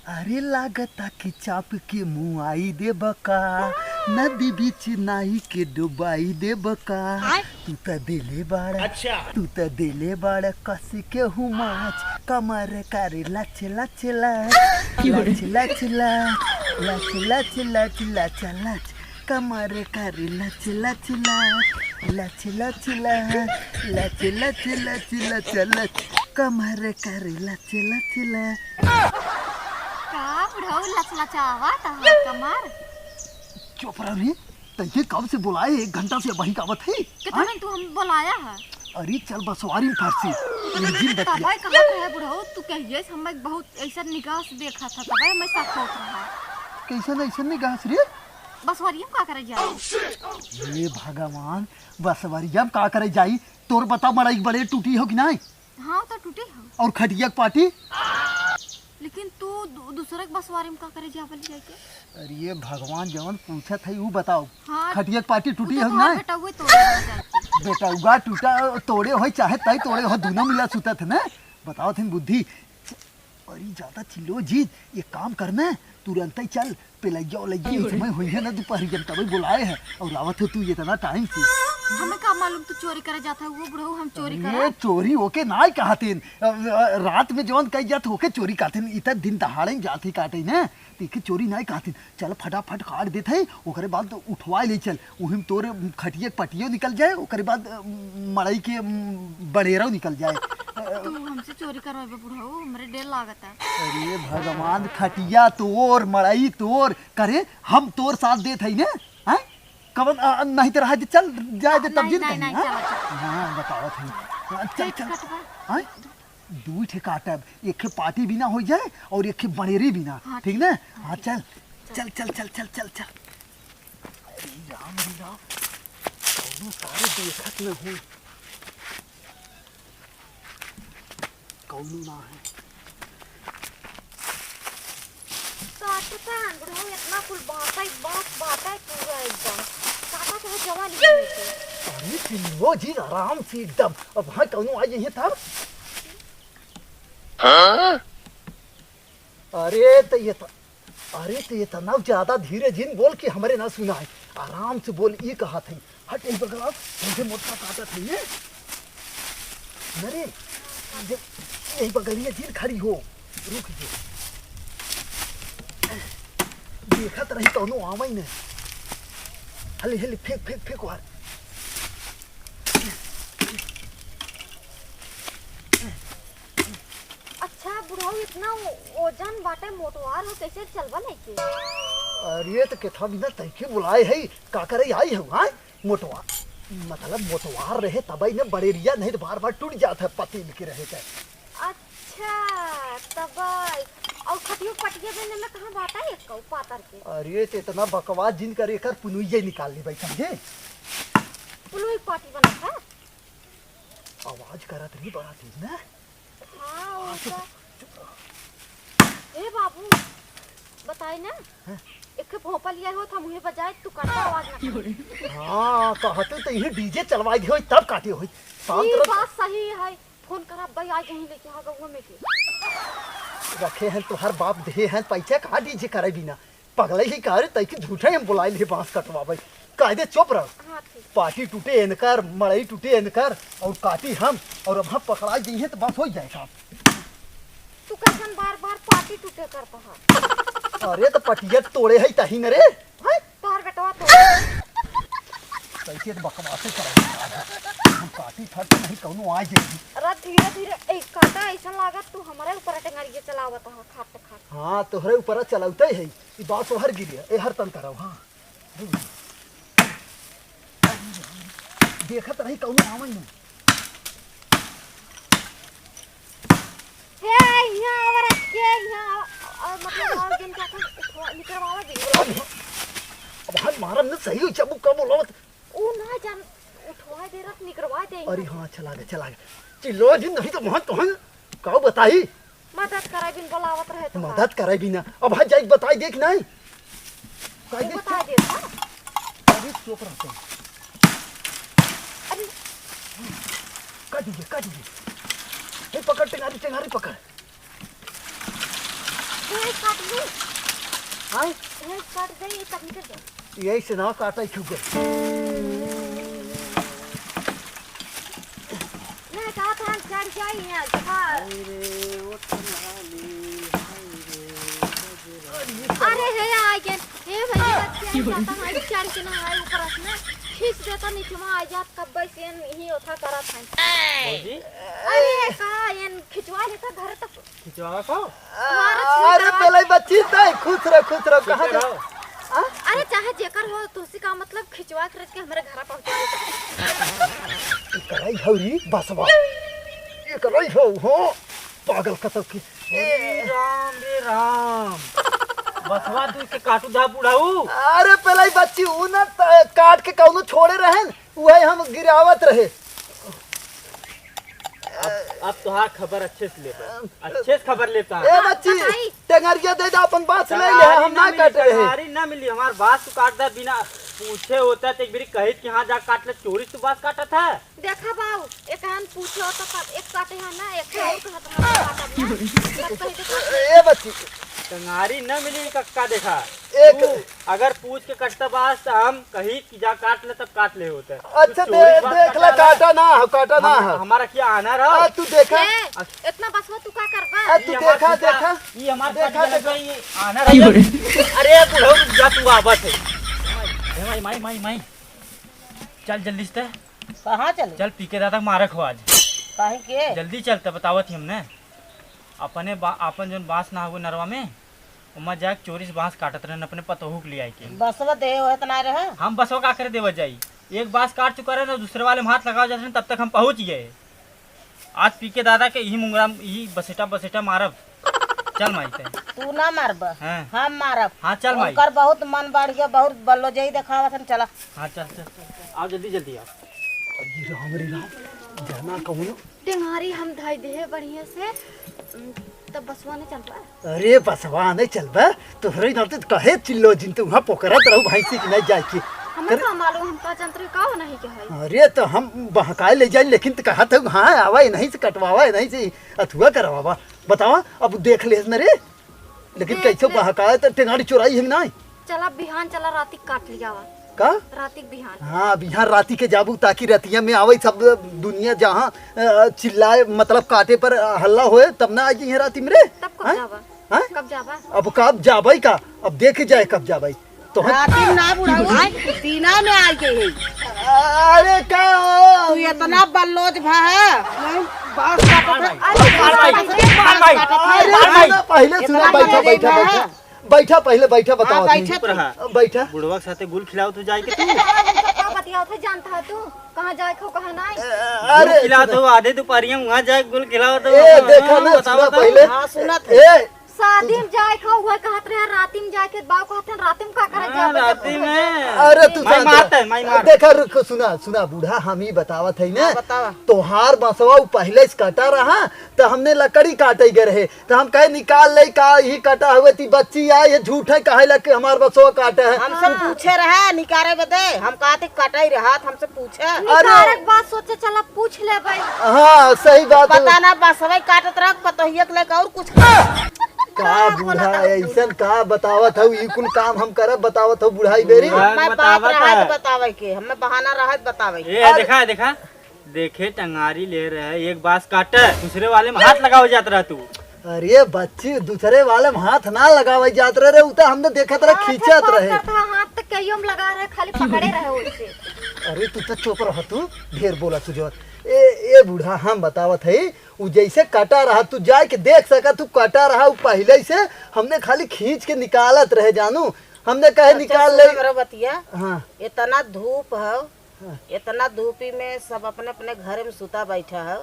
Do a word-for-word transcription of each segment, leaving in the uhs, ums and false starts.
अरे लागता कि चाप के मुआई देब का, नदी बीच नाई के डुबाई देब का। आय। तू त देले बाड़ा, अच्छा। तू त देले बाड़ा कस के हुमाच, कमर करे लच लच लच, क्यों रे? लच लच लच, लच लच लच लच लच, कमर करे लच लच लच, लच लच लच, लच लच लच लच लच, कमर करे लच लच लच। का बुढ़ऊ लचलचावत ह कमर? चुप रह रे, तैके कब से बोलाए, एक घंटा से वही गावत है। कितना हाँ? तू हम बोलाया है? अरे चल बसवारी में फंसी, इंजन बतिया। तबे कहत है बुढ़ऊ, तू कहिए से हमें बहुत ऐसा निगाह से देखा था, तबे हमें शक होत रहा। कैसन ऐसन निगाह से रे? बसवारी में का करे जाए? हे भगवान, बसवारी में का करे जाई? तोर बता मड़ई बड़े टूटी हो कि नहीं? हाँ, तो टूटे हो। और खटिया के पाटी? लेकिन तू दू-, दूसरे के बसवारी में का करे जाबल जाके? अरे भगवान, जवन पूछत है ऊ बताओ। हाँ, खटिया के पाटी टूटी हो ना? बेटउए तोड़े हो जाके। बेटउआ टूटा तोड़े हो चाहे तई तोड़े हो, दोनों मिला सुतत है ना? बताओ थिन बुद्धि। अरे ज्यादा चिल्लो जीत, ये काम करना, तुरंत ही चल। पेलैया ओलैया, ई समय होई है ना दोपहरिया में, तबे बोलाए है। और आवत हो तू इतना टाइम से। हमें का मालूम तू चोरी करे जात है, वो बुढ़ऊ हम चोरी अरे, करे। चोरी ओके नाय कहतेन। अ, अ, रात में जवन कही जात ओके चोरी कहतेन। इतना दिन दहाड़े में जात ही काटे ना, तो इके चोरी नाय कहतेन। चल फटाफट काट देत है, ओकरे बाद उठवा ले चल। उहिम तोरे खटिया के पटियो निकल जाए, ओकरे बाद, अ, मड़ई के, अम, बड़ेरो निकल जाए। तू हमसे चोरी करवाबे बुढ़ऊ, हमरे डेर लागत है। अरे भगवान, खटिया तोर, मड़ई तोर, करे हम तोर साथ देत हई ने, हैं? कवन, आ, नहीं तो रहा दे, चल जाए दे, तब नहीं, जिन नहीं, कहीं, नहीं, हाँ? चला, चला। हाँ, बतावत हई। हाँ, चल, पेट चल। कटवा। हाँ? दू ठे काटब, एक ठे पाटी बिना हो जाए और एक ठे बड़ेरी बिना, हाँ, ठीक ना? हाँ, हाँ, ठीक। चल, चल। चल, चल, चल, चल, चल, चल। अरे राम, अरे राम, कौनो सारे देखत न हो। कौनो ना है। काटता है बुढ़ऊ, इतना कुल बाँटा है, बाँस बाँटा है पूरा एकदम। काटा तो है जवानी के नीचे। अरे पिल्लो जी, आराम से एकदम। अब हाँ, कौनो आ जाइए तब। हाँ? अरे तो ये तो अरे, तो इतना ज्यादा धीरे जिन बोल कि हमरे ना सुनाए। आराम से बोल, ई कहत हई। हट, यही बगल आओ, मुझे मोटका काटत हई, हैं? न रे, जब यही बगलिया जिन खड़ी हो, रुक जो। देखत रही कौनो आवई न। हले, हले, फेंक, फेंक, फेंक बाहर। अच्छा बुढ़ऊ, इतना ओ-, ओजन बाटे, मोटवार हो, कैसे चलबा लेके? अरे, तो केथा बिना तैके बुलाए है, का करे आई है, हाँ? मोटवार, मतलब मोटवार रहे तबई न बड़ेरिया, नहीं तो बार बार टूट जात है पतील के रहे के। अच्छा, तबई। और खटियो पटिया देने में कहाँ बाटा है इसका, उ पातर के? अरे, तो इतना बकवास जिन करे, एकर पुनुइये निकाल ली भाई, समझे? पुनुई पाटी बनत है? आवाज करत रही बड़ा तेज ना। हाँ, हाँ, वो चुप, तो। चुप रहो। ए बाबू, बताई ना। हाँ? एक भोपा लिया हो, हम उहे बजाए, तू करता आवाज ना कर। हाँ, कहते तो इहे डीजे चलवाई दी होई, तब काटे होई। शांत ई रहो। बात सही है। फोन करा, भाई आ जाई लेके, हाँ, गौवा में के। रखे हैं तोहर बाप, देहे हैं पैसा, कहाँ डीजे करे बिना? पगलई ही का रे, तैके झूठे हम बुलाइल ही बाँस कटवावे। कायदे चुप रह। हाँ, ठीक। पाटी टूटे एनकर, मड़ई टूटे एनकर, और काटी हम, और अब हम पकड़ाई जइहें तो बस होइ जाए काम। तू कैसन बार बार पाटी टूटे करता है? अरे तो पटिया तोड़े है तही न रे। हैं? तोहर बेटवा तो। कैसे तो बकवासे करे। हम काटी फट नहीं कौनो आ जाएगी। अरे धीरे धीरे, ए, काटा ऐसा लागत तू हमारे ऊपर टेंगरिया चलावत है, खाट खाट। हाँ, तोहरे ऊपर चलौते है। ई बाँस ओहर गिरे, एहर तन करब, हाँ। देखत रही कौनो आवई न। हे, यहाँ आवा रे, के यहाँ आवा, और मतलब और दिन क्या था, उठवा, निकरवावा दे। अब, अब हम मारम न सही हो, जब वो कब बोलावत। ऊ ना जान, उठवा दे रत, निकरवा दे अरे यहाँ। हाँ, चला गए, चला गए। चिल्लो जिन नहीं तो वहाँ तो हम का बताई? मदद करे बिन बोलावत रहे तो मदद करे बिना। अब हाँ जाइके बताई देख नहीं। कहीं तू देख बता चुप। दे ना। अरे चुप रहते हैं। अरे। काट दीजिए, काट दीजिए। हे पकड़ टेंगारी, टेंगारी पकड़। ए, काट ली। हाँ? ए, काट दे, ये काट निकल जाए। यही से ना काटा ही छुप गए। ना, कहा था हम चढ़ जाई यहाँ, देखा। हाय रे, ओ ठमाली, हाय रे, बजरा। अरे हे, आ गए। हे भैया, बच्चे, हम जाता हूँ, चढ़ के ना आए ऊपर से ना, खींच देता नीचे में आ जात, कब से एन ही ओथा करत हैं। भौजी? अरे का, एन खिंचवा लेता घर तक। खिंचवावा का? अरे, अरे, खिंचवा। पहले बच्ची तय, खुश रह, खुश रह, कहाँ खुश रहो। आ? अरे, चाहे जेकर हो, तुलसी का मतलब खिंचवा के रख के हमारे घर पहुँचा दे। एकरई हौ री बसवा। एकरई हौ, हो, पागल कसम की। अरे राम रे राम। बसवा तू के काटू दा बुढ़ाऊ। अरे, पहले बच्ची, ऊ ना त-, काट के कौनो छोड़े रहन। उहे हम गिरावत रहे। अब, अब तोहार खबर अच्छे से लेबे, अच्छे से खबर लेता। ए बच्ची, बताई। टेंगरिया दे दे, अपन बाँस ले ले, हम ना काटे रहे। टेंगारी ना मिली, हमार बाँस तू काट दे बिना पूछे होता तो एक बारी कहित कि हाँ जा काट ले, चोरी से तू बाँस काटत है। देखा बाऊ, एक हम पूछे होता तब एक काटे है ना, एक और कहत ना काटब ना, तब कहित काट ले। ए बच्ची। टेंगारी ना मिली कक्का, देखा। एक तू अगर पूछ के कटता बाँस, त हम कही कि जा काट ले, तब काट ले होते। अच्छा, तू चोरी दे-, बात देख ले, काटा काटा ना हो, काटा ना हम-, हो। हमारा क्या आना रहो? आ, तू देखा। ए, इतना बसवा तू का करबा? आ, तू ई हमार देखा, कुत्ता, देखा। ई हमार देखा, कुत्ता देखा। लगा, ई आना रहो। अरे, बुढ़ऊ, रुक जा, तू आबत है। ए, माई, माई, माई, माई। चल, जल्दी से। कहाँ चले? चल, पी के दादा मारक हो आज। काहे के? जल्दी चल, तब बतावत ही हमने। अपने बा-, अपन जौन बाँस ना हुए नरवा में, ओमा जाके चोरी से बाँस काटत रहन अपने पतोहू के लियाई के। बसवा दे होत ना रहे। हम बसवा का करे देवत जाई? एक बाँस काट चुका रहे ना, दूसरे वाले में हाथ लगावे जात रहे, तब तक हम पहुँच गए। आज पी के दादा के यही मुंगरा, यही बसेटा, बसेटा मारब। चल माई ते। तू ना मारब, हाँ। हम मारब। हाँ, चल माई। उनकर बहुत मन बढ़ गया, बहुत बल्लो जई देखावत हन, चला। हाँ, चल, चल, चल, चल। आओ, जल्दी, जल्दी आओ। अरे राम रे राम, जाना कौनो। टेंगारी हम धई देहे बढ़िया से, उम, तब बसवा नहीं चल रहा। अरे बसवा नहीं चलबा, तोहरे नाते तो कहे चिल्लो जिन, तू वहाँ पोकरत रहू भैंसी की नहीं जाए की। हमें अरे का मालूम, हम का जंत्र का हो नहीं के है। अरे तो हम बहकाए ले जाए, लेकिन तो कहा था हाँ आवा, नहीं से कटवावा, नहीं से अथुआ करवावा। बतावा, अब देख ले न रे। लेकिन देख कैसे ले। बहकाए त टेंगारी चोराई है कि नाई? चला बिहान चला राती काट लियावा। का? राती बिहान। हाँ, बिहान राती के जाबू ताकि रतिया में आवे सब दुनिया जहाँ, अ, चिल्लाए, मतलब काटे पर हल्ला होए, तब ना आ जाइए राती में रे। तब कब हैं? जाबा? हैं? कब जाबा? अब कब जाबे का? अब देखे जाए कब जाबे। तो हम राती में ना बुढ़ाऊ, दिना में आए के है। अरे का हो? तू इतना बल्लोज भा है, नहीं, बाँस काटत है। मार भाई, मार भाई, मार भाई, अरे मार भाई। सुना, पहले सुना, इतना बैठा, बल्लोज बैठा, भा है। बैठा। बैठा, पहले बैठा, हाँ, बताओ बैठा। चुप रहा। बैठा। बुढ़वा के साथे गुल खिलाओ तो जाए के तू। का बतियाओ थे, जानता है तू? कहाँ जाए को, कहाँ नहीं? अरे गुल खिलाओ तो आधे दोपहरिया में वहाँ जाए गुल खिलाओ तो। ए, देखा ना, बताओ सुना तो। पहले। हाँ, सुना थे। ए, शादी में जाए खा, उहे कहत रहे, राती में जाए के, बाऊ कहत रहे, राती में का करे हाँ, जाबे राती जब में। अरे तू माई शांत मारता रह। है, माई मार। देखा, रुक, सुना, सुना, बूढ़ा, हम ही बतावत है ना। हाँ, बतावा। तोहार बसवा उ पहले से कटा रहा, तो हमने लकड़ी काटे गए रहे, तो हम कहे, "निकाल ले, का ही कटा हुए, ती बच्ची आए, ये झूठ है, कहे ला कि हमार बसवा काटे है।" हमसे हाँ। पूछे रहे, निकारे बदे, हम कहा थे, "कटाई रहा, हमसे पूछे।" अरे। निकारे के बाद सोचे, चला, पूछ लेबै। हाँ, सही बात है। पता ना बसवै काटत रह, पतोहिया के लेके और कुछ का बूढ़ा है, ऐसन का बतावत हऊ, ई कुल काम हम करब, बतावत हऊ बुढ़ाई बेरी। बुढ़ा मैं बात बतावत रहा है। बतावे के, हमें बहाना रहा है बतावे के। ए, देखा, देखा, देखे टंगारी ले रहे, एक बाँस काटे, दूसरे वाले में हाथ लगावे जात रहा तू। अरे बच्ची, दूसरे वाले में हाथ ना लगावे जात रहे रे, उ त हमने देखत रहे, हाथ खींचत रहे। पकड़त रहा, हाथ त कहियो में लगा रहे, खाली पकड़े रहे ओइसे। अरे तू त चुप रह, तू ढेर बोला तू जो। ए, ए बूढ़ा, हम बतावत हई, उ जैसे कटा रहा, तू जाए के देख सका, तू कटा रहा, उ पहले से हमने खाली खींच के निकालत रहे जानू, हमने कहे अच्छा, निकाल ले। सुन हमरो बतिया। हाँ। इतना धूप है, हाँ। इतना धूपी में सब अपने अपने घर में सुता बैठा है,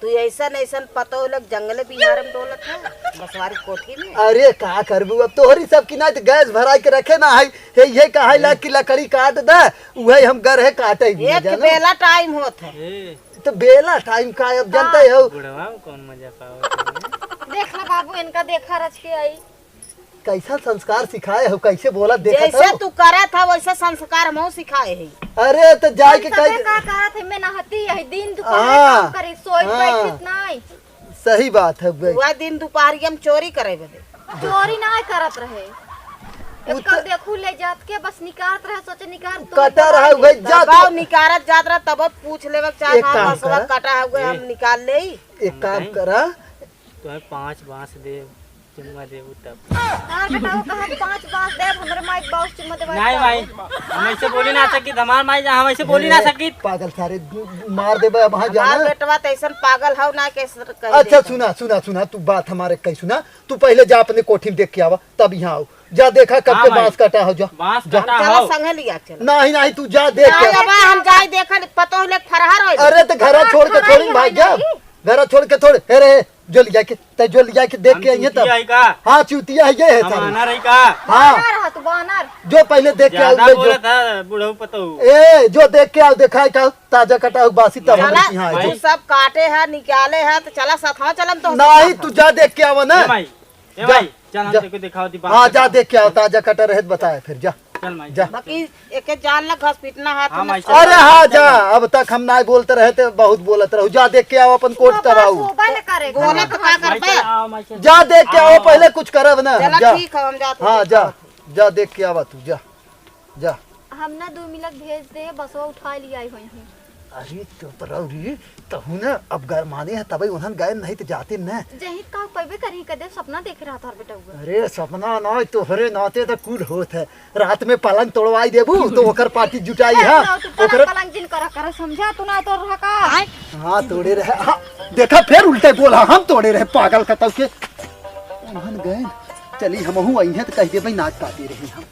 तू ऐसन ऐसन पतोह लोग जंगले बिहार में डोलत है, बसवारी कोठी में। अरे का करबू, अब तोहरी सब की ना तो गैस भराई के रखे ना है, हे ये कहे ला कि लकड़ी काट दे, उहे हम घर है काटे भी एक जानो। बेला टाइम होत है। ए। तो बेला टाइम का अब जानते हाँ। हो। बुढ़वा में कौन मजा पावत है? देख ला बाबू, इनका देखा रच के आई। कैसा संस्कार सिखाए हो, कैसे बोला देखत जैसे हो? तू करत हो, वैसे संस्कार हमहू सिखाए है। अरे, तो जाए हम के सबे कह का करत है, मेहनती है, दिन दुपहर हाँ, काम करे, सोई हाँ। बैठित नहीं। सही बात है बे। वह दिन दुपहरिया में चोरी करे बदे। चोरी ना करत रहे। उ एकर त देखू ले जात के बस निकारत रहे, सोचे निकार तो कटा रहा है भाई, जा तो। बाऊ निकारत जात रहा, तब पूछ लेवे के चाह, एक हाँ, काम बसवा करा। कटा हुए, हम ए। निकाल ले। एक काम बताई? करा। तुम्हें पाँच बांस दे, चुम्मा देबू तब। तार बेटा वो कहा पाँच बांस दे, हमरे माई के बांस चुम्मा देवे नहीं तब। माई, हम ऐसे बोली ना सकित, हमार माई जा, हम ऐसे बोली ना अरे, सकित। पागल सारे, मार देबे अब, हाँ, हमार जाना। बेटवा तो ऐसन पागल हौ ना, कैसे कह अच्छा, दे। सुना, सुना, सुना, तू बात हमारे कही सुना, तू पहले जा अपने कोठी में देख के आवा, तब यहाँ आओ। जा देखा कब हाँ के भाई। बांस काटा हो, जा। बांस जा। काटा चला हो। संगे लिया चला। नहीं, नहीं, तू जा देख के नहीं, आवा। अब हम जाई देखा, पतो ले फरहार होई। अरे, तो घरा छोड़ के थोड़ी भाग जा। घरा छोड़ के थोड़े, हे रे, जो लिया के, तै जो लिया के देख हम के आइए तब। चूतिया है का? हाँ, चूतिया है ये है हम सारी। आना रही का? हाँ। बानर है तू, बानर। जो पहले देख के ज्यादा आओ, जो। बोलत है, बुढ़ऊ पतऊ। ए, जो देख के आओ, देखा है का? ताजा कटा हो, बासी तब हम चला, यहाँ आए। तू सब काटे है, निकाले है, तो चला सथवा चलम तो नहीं, तू जा देख के आवा ना। ए माई, ए जा, माई, चल हम जा। तेको दिखाओ दी बात हाँ, करके। जा देख के आओ, ताजा कटा रहे तो बताए फिर, जा। चल माई, जा। चल। बाकी एके जान ला घसीटना हाथ हाँ, में माई, सब। चल। अरे हाँ, जा, अब तक हम नाई बोलते रहे थे, बहुत बोलत रहू। जा देख के आओ अपन कोट तब आओ। बोला तो का माई, करबे? चल, आओ, माई, चल। जा देख के आओ, आओ। पहले कुछ करब ना। चला जा। ठीक है, हम जाते हैं। हाँ, जा, जा देख के आवा तू, जा, जा। हम ना दू मिनट भेज दे, बसवा उठा लिया आई होई है। अरे चुप रहो रे, तहू ना अब गरमाने है तबे उन्हन गए नहीं तो जाते न। जहित का पैबे करी कदे सपना देखे रहा थार बेटा हुआ। अरे सपना ना, तोहरे नाते तो कुल होत है। रात में पलंग तोड़वाई देबू तो ओकर पार्टी जुटाई है। ना, तू पलंग, ओकर पलंग जिन करा कर समझा तू ना तो रहा का। हाँ तोड़े रहे, हाँ, देखा फिर उल्टे बोला, हम तोड़े रहे पागल कतौ के। उन्हन गए, चली हमहू आई हैं तो कह दे भाई नाच पाती रही हम।